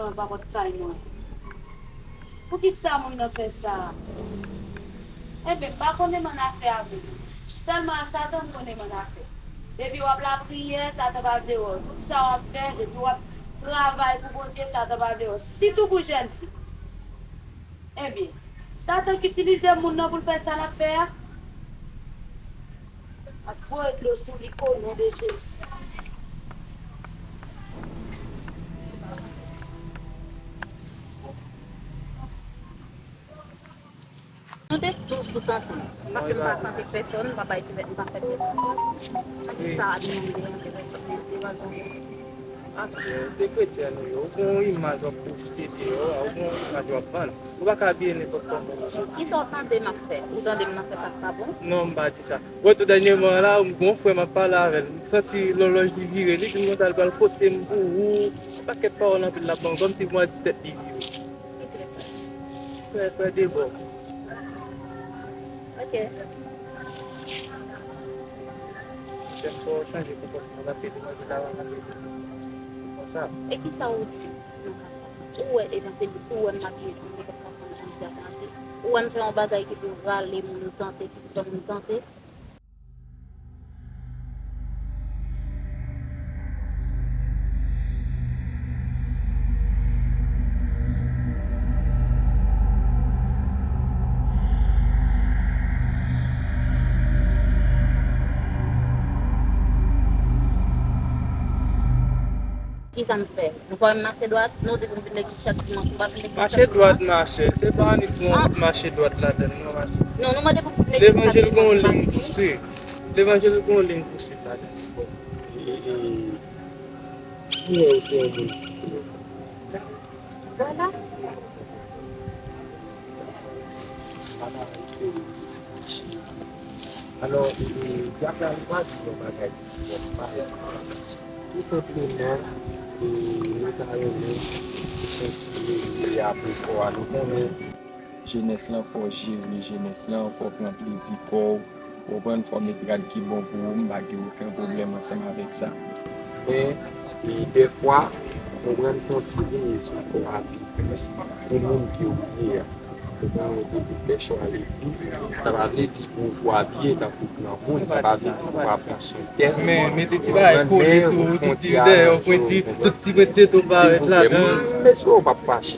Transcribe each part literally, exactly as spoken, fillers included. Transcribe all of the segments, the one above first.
Nan papòt kay mwen. Poukisa moun nan fè sa? Enben, m pa konnen m annafè avè l. Sèlman a Satan m konnen m annafè. Depi w ap lapriyè, Satan pa vle wè w. Tout sa w ap fè, depi w ap travay pou Bondye, Satan pa vle wè w. Sitou pou jèn fi. Enben, Satan k itilize moun nan pou l fè sa l ap fè a. Ap voye dlo sou li o non de Jezi. Nou te toujou tante. Paske m pa tante pèsonn, m pa bay kivèt, m pa fè pèsonn. Sa ki sa a di nou, m te tante pèsonn, m te tante pèsonn. Paske se kretyen nou ye, ou gen yon imaj w ap pwojte deyò a, ou gen yon imaj w ap vann. Ou pa ka abiye nenpòt kòman ou soti. Kisa w tande m ap fè? Ou tande m nan fè sa k pa bon? Non, m pa di sa. Ou wè tou dènyèman la, m gen yon frè m ap pale avè l. M santi lòlòj li vire, li di m konsa l pral pote m pou ou. Yon pakèt pawòl anpil l ap ban m, kòmsi pou mwen di tèt li vire. Ki trè frè? Trè frè de bò. Ok. Fè m fè w chanje konpòtman paske li manje lavan manje konsa. E kisa ou di nan ka sa? Ou wè evanjelis, ou wè m makiye pou mwen konsa nan jan m te ap mache. Ou wè m fè yon bagay ki pou rale moun tante, ki pou fè moun tante. Kisa m fè? Nou pa wè m mache dwat? Nou di pou m vin legliz chak dimanch, m pa vin legliz chak dimanch. Mache dwat, mache. Se pa annik nou mache dwat ladann, non, mache. Non, nou mande pou m vin legliz chak dimanch, pa vini. Levanjil gon liy pou swiv. Levanjil gon liy pou swiv ladann. E, e, ki wè ou se yon moun. Vwala. Alò, e, e, dyak la, li pa di yon bagay ki twò mal. Tou senpleman, e, nou ta renmen pou kontinye leve a pou kò a. Nou konnen jenès lan, fò w jere jenès lan, fò w pran plezi kò w, w konprann, fò w met rad ki bon pou ou, m pa gen okenn pwoblèm ansanm avèk sa. Men, e, dèfwa, w konprann, fò w ti veye sou kò a pi plis pou moun ke w ye a. Ou konprann, depi w fè chwa legliz, sa pa vle di pou w abiye tankou granmoun, sa pa vle di pou w pa pran swen tèt. Men mete ti bagay kole sou ou, tout ti dèyè w pwenti, tout ti pwenti tete w parèt ladan. M espere w p ap fache.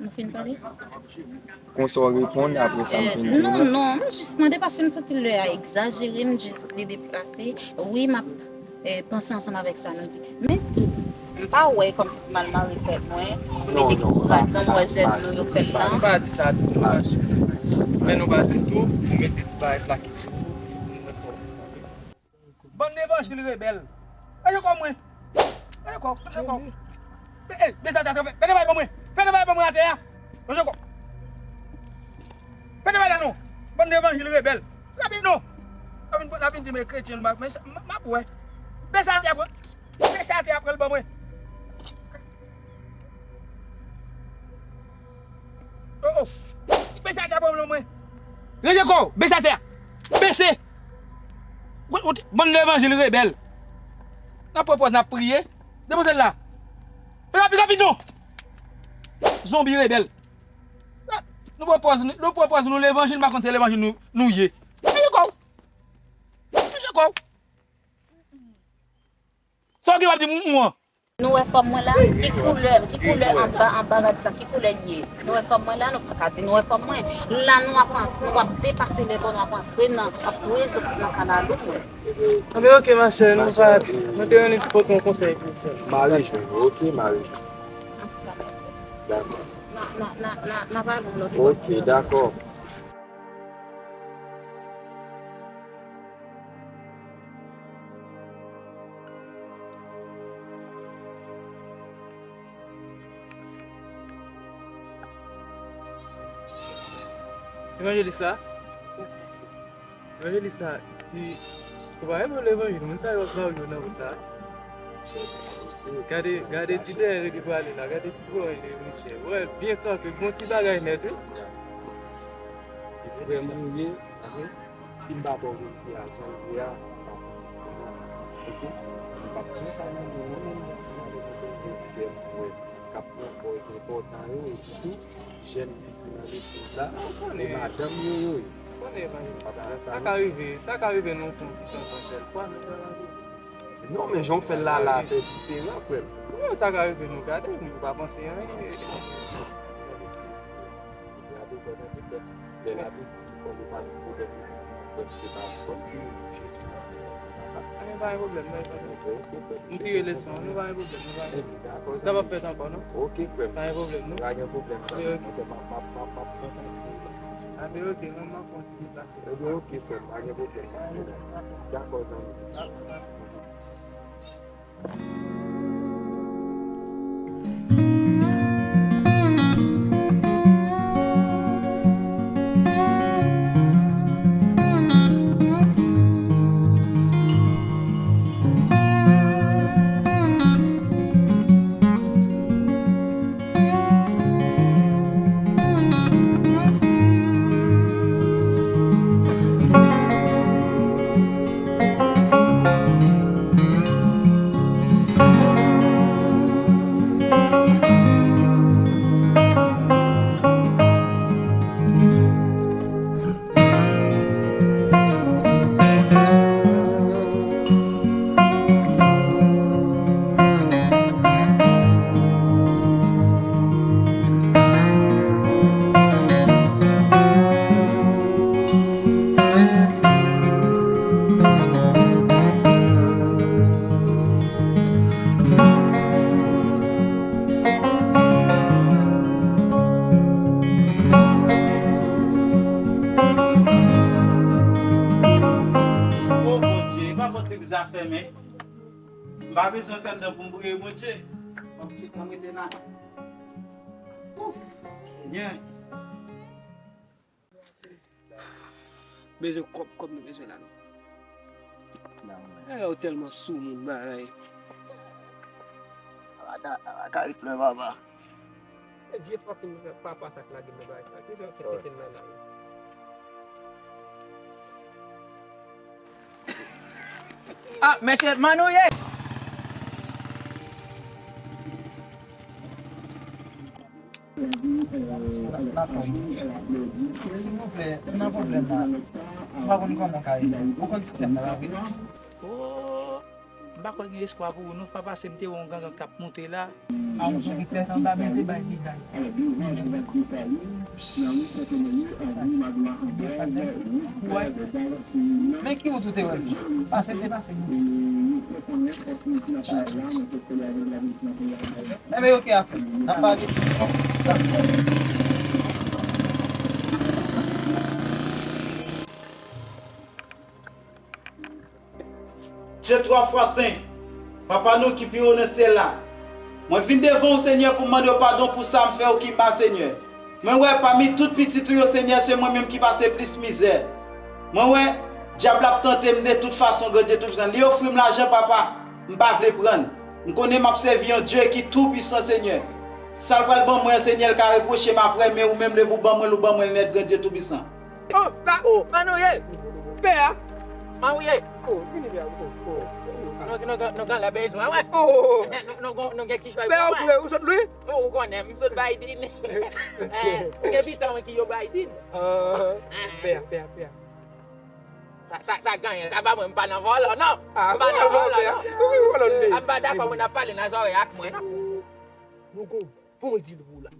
Nou fin pale? Konsa w reponn apre sa m fin di w? Non, non, m jis mande paske m santi lè a egzajere, m jis vle deplase. Wi, m ap, eh, panse ansanm avèk sa nou di. Men tou, m pa wè kòmsi pou m al mare tèt mwen, pou mete kouraj jan m wè jèn nou yo fè l la. Nou pa di sa tou, nou pa di sa. Men nou pa di tou, pou mete ti bagay plake sou ou, pou nou fè w. Bann levanjil rebèl. Manje kò mwen. Manje kò, manje kò. Be-, eh, bese atè a, fè travay ban mwen. Fè travay ban mwen atè a. Manje kò. Fè travay la non. Bann levanjil rebèl. Rapid non. N ap vin, n ap vin di men kretyen, m, m, m ap wè. Bese atè a, bese atè a, pran l ban mwen. Oh, oh. Bese atè a, pran l ban mwen. Ranje kò w, bese atè a. Bese. Ou, ou, bann levanjil rebèl. N ap pran pòz, n ap priye. Depoze l la. Rapid, rapid non. Zonbi rebèl. Nou pran pòz, nou pran pòz nou levanjil, m pa konn se levanjil nou, nou ye. Manje kò w. Manje kò w. Sa w gen w ap di m ou an? Nou wè fòm mwen la? Ki koulè, ki koulè anba, anba rad sa? Ki koulè l ye? Nou wè fòm mwen la? Nou pa ka di nou wè fòm mwen. La, nou ap, nou ap depase levo, nou ap antre nan, ap rezo nan kanal ou. Anben, oke, machè, nou pa, nou te vini pote yon konsèy pou ou sèlman. M ale jwenn ou, oke, m ale jwenn ou. Dakò. N a, n a, n a, n a, n a pale yon lòt fwa. Oke, dakò. Evanjelis la? Evanjelis la, si, si w pa renmen levanjil, moun sa yo ap mare w nan wout la. Gade, gade ti dèyè li prale la, gade ti dwòl li, monchè. Wè, byen kanpe, bon ti bagay nèt, wi. Se vrèman ou ye, si m pa ba w verite a, jan l ye a, m pa santi m kontan. Oke? M p ap pran sa nan men w, non, non, non, se malere, se vrè, vrè, vrè. K ap pran pòz enpòtan yo, epi tou, jèn fi ki nan legliz la, e madanm yo, yo ye. Ou konnen, evanjelis la, sa ka rive, sa ka rive nou fè yon ti chanje yon sèl fwa, nou fè yon. Non, men jan w fè l la, la, se diferan, frè m. Non, sa ka rive nou gade, nou pa panse anyen. Gade, gade, gade, lè la vin di, fò nou pa gen pwoblèm, frè m, se pa fòt li, Jezi. Anyen, pa gen pwoblèm, non, pa gen pwoblèm. M tire leson an, nou pa gen pwoblèm, nou pa gen pwoblèm. Sa p ap fèt ankò, non? Oke, frè m. Pa gen pwoblèm, non? Pa gen pwoblèm, sa. Oke, oke. Mwen, m ap, m ap, m ap, m ap kontinye pase. Ebyen, oke, frè m, pa gen pwoblèm, pa gen pwoblèm. Dakò, zanmi. Dakò, dakò. O Bondye, pa pot legliz la fèmen. M pa bezwen fè anndan pou m priye Bondye. Bondye, mwen rete la. Ouf, Senyè. Bezwen kòb, kòb nou bezwen la, non. Bagay yo tèlman soumoun, bagay. Ala, ala ka flè papa. E vye fucking papa sa k lage m nan bagay sa. Ki sa k fè kite m nan la? Ah, mesye, manouye! Silvouplè, m nan pwoblèm la. M pa konn kòman m ka regle. Ou konn sistèm nan la, wi. Oh, m pa kwè gen espwa pou ou non, fwa pase m te wè yon ganggang t ap monte la. A, yon solitè anba men te bay degay. Wè. Men ki wout ou te wè m? Pase m te pase. Enben, oke, afè. N ap pale. Dye twa fwa senk, Papa nou ki pi wo nan syèl la, mwen vin devan w, Senyè, pou m mande w padon pou sa m fè w ki mal, Senyè. Mwen wè, pami tout pitit ou yo, Senyè, se mwen menm ki pase plis mizè. Mwen wè, dyab la ap tante m de tout fason, Grandye Toupisan. Li ofri m lajan, Papa, m pa vle pran l. M konnen m ap sèvi yon Dye ki toupisan, Senyè. Sa l pral ban mwen an, Senyè, l ka repwoche m apre, men ou menm, lè pou ban mwen l, ou ban mwen l nèt, Grandye Toupisan. Oh, sa, oh, Manouye! Pè a! Manouye! Oh, vini pè a, oh, oh. Nou, nou, nou, nou gen lè bezwen, wè. Oh, oh, oh. Nou, nou, nou, nou gen kichòy pou mwen. Pè a, ou sot lwen? Oh, ou konnen, m sot Biden. Eh, ou gen pitit mwen ki yo Biden. Ah, pè a, pè a, pè a. Sa, sa, sa genyen, sa pa mwen, m pa nan vòlò, non. Ah, m pa nan vòlò, non. M pa dakò moun ap pale nan zòrèy ak mwen, non. Pou m di l pou w la.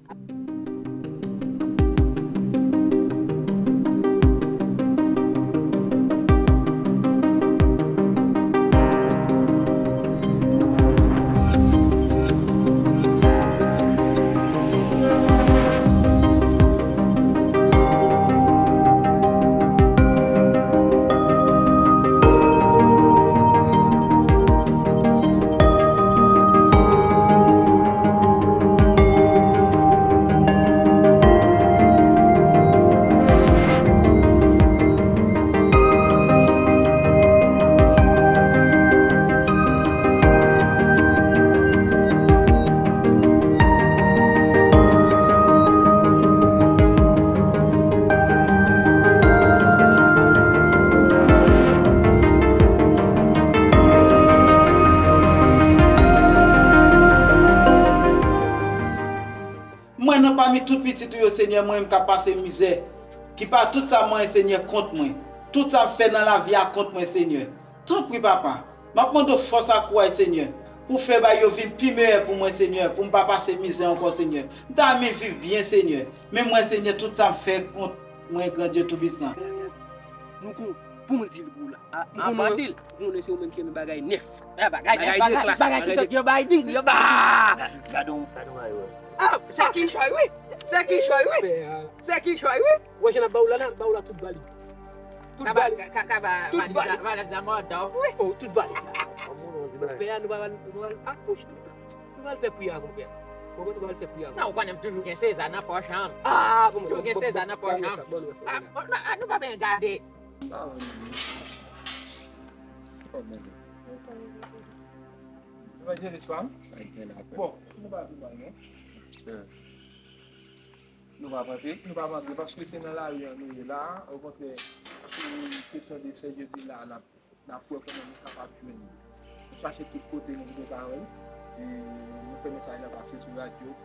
Mwen nan pami tout pitit ou yo, Senyè, mwen menm k ap pase mizè, ki pa tout sa mwen, Senyè, kont mwen. Tout sa m fè nan lavi a kont mwen, Senyè. Tanpri, Papa, m ap mande w fòs ak kouraj, Senyè, pou w fè bagay yo vin pi meyè pou mwen, Senyè, pou m pa pase mizè ankò, Senyè. M ta renmen viv byen, Senyè, men mwen, Senyè, tout sa m fè kont mwen, Gran Dye Toupisan. Nou kon, pou m di l pou w la. Ou konnen, ou konnen se ou menm ki renmen bagay nèf. Bagay nèf, bagay de klas, bagay ki sòt, yo bay di, yo bay di. Gade yon, gade yon bagay, wè. Ah, se Kichòy, wi. Se Kichòy, wi. Se Kichòy, wi. Wè, jan ap ba w la, la, ba w la tout valiz. Tout valiz. Tout valiz. Wi. Oh, tout valiz. Pè a, nou pa pral, nou pa pral akouche. Nou pral fè priyè a konpè. Konpè, nou pral fè priyè a konpè. Non, ou konnen m toujou gen Seza nan pòch an. Ah, bon, toujou gen Seza nan pòch an. Ah, nou pa byen gade. Evanjelis pa m. Bon, nou pa pi mal, non. Nou pa panse, nou pa panse, paske se nan lari an nou ye la, okontrè, sou kesyon de sè Jezila a, n ap, n ap wè kòman nou kapab jwenn li. Nou chache tout kote, nou poko ka wè l. E nou fè mesaj la pase sou radyo,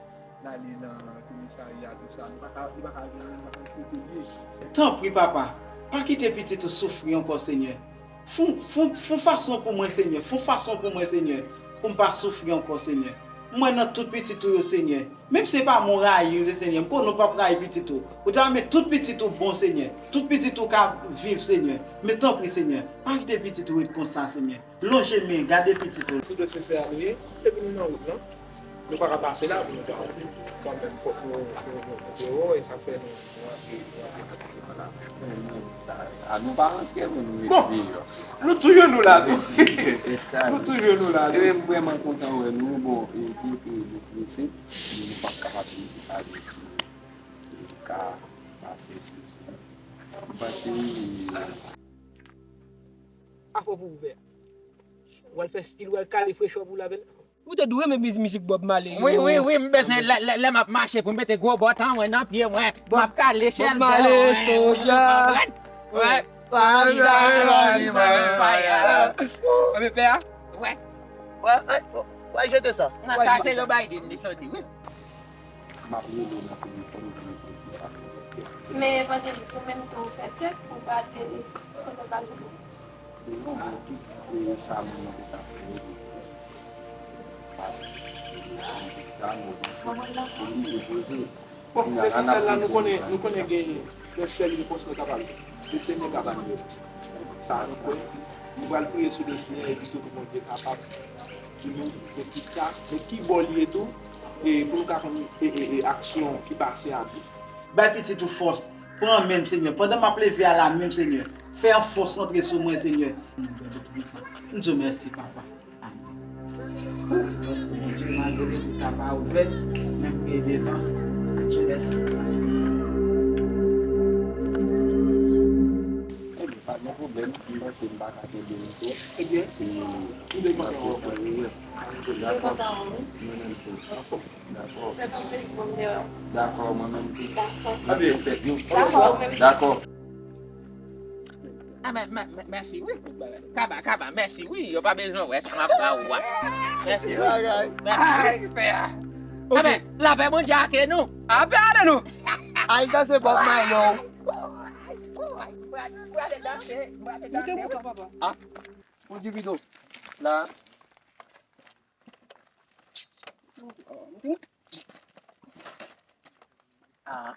l ale nan komisarya, tou sa. Nou pa ka, nou pa ka jwenn li, nou pa konn kote l ye. Tanpri, Papa, pa kite pitit ou soufri ankò, Senyè. Fè, fè, fè fason pou mwen, Senyè. Fè fason pou mwen, Senyè, pou m pa soufri ankò, Senyè. Mwen nan tout pitit ou yo, Senyè. Menm si se pa mwen w rayi, Senyè, m konnen w p ap rayi pitit ou. Ou ta renmen tout pitit ou bon, Senyè. Tout pitit ou ka viv, Senyè. Men tanpri, Senyè, pa kite pitit ou ret konsa, Senyè. Lonje men, gade pitit ou. Sou dosye sa a nou ye, epi nou nan wout lan. Nou pa ka pase la pou nou pa. Kanmenm, fòk nou, nou, nou, nou, nou, e sa fè nou, nou antre, nou antre nan ti depa la. A, nou pa rantre, men nou rete deyò. Nou toujou nou la tou. Nou toujou nou la tou. Ebyen, m vrèman kontan wè nou. Bon, e, e, e, nou prese, nou p ap kapab rete pale sou, e, ka pase Jezi. M panse, e, afè w pou ouvè. W al fè stil, w al kale frechè pou l avè l. Ou te dwe renmen miz-, mizik Bob Marley yo. Wi, wi, wi, m bezwen lè, lè, lè m ap mache pou m mete gwo bòt an mwen nan pye mwen. M ap kale chèz Bob Marley, Soulja. Wè. Anben pè a? Wè. Wè, wè, wè, jete sa. Nan sa se Joe Biden li soti, wi. M ap rele nan telefòn pou m di sa. Men evanjelis, ou menm tou ou fè tchèk, ou pa te konnen bagay. Bon, bon, tout, e, sa moun nan te ka fè yo te fè. Pa t, e, anpil ta, men bon, oblije poze. Bon, lesansyèl la, nou konnen, nou konnen gen yon sèl repons nou kapab. Se Senyè k ap ban nou repons. Sa nou kwè. Nou pral priye sou dosye a epi tou pou Bondye kapab di nou de kisa, de ki bò l ye tou, e pou nou ka konn, e, e, e, aksyon ki pase a tou. Bay pitit ou fòs. Pran men m, Senyè. Pandan m ap leve a la menm, Senyè, fè yon fòs antre sou mwen, Senyè. M di w mèsi, Papa. Amen. Mèsi, Bondye, malgre legliz la pa ouvè, men m gen devan. Bondye, mèsi. Ebyen, pa gen pwoblèm, m panse m pa ka kenbe nou twòp. Ebyen, e, nou depann anwo. Dakò. Mwen menm tou. Anfòm. Dakò. Se yon plezi pou m te wè w. Dakò, mwen menm tou. Dakò. Mwen sou tèt yo. Dakò, ou menm. Dakò. A, mè, mè, mè, mèsi, wi. Kaba, kaba, mèsi, wi. Yo pa bezwen wè sa m ap ba ou a. Mèsi, wi. Mèsi, wi. Ay, pè a. A, mè, lapè Bondye ake nou. A, pè a de nou. Al danse Bob Marley. Prale danse, prale danse. Ou te mouton, papa. A, pou divido. La. Ah,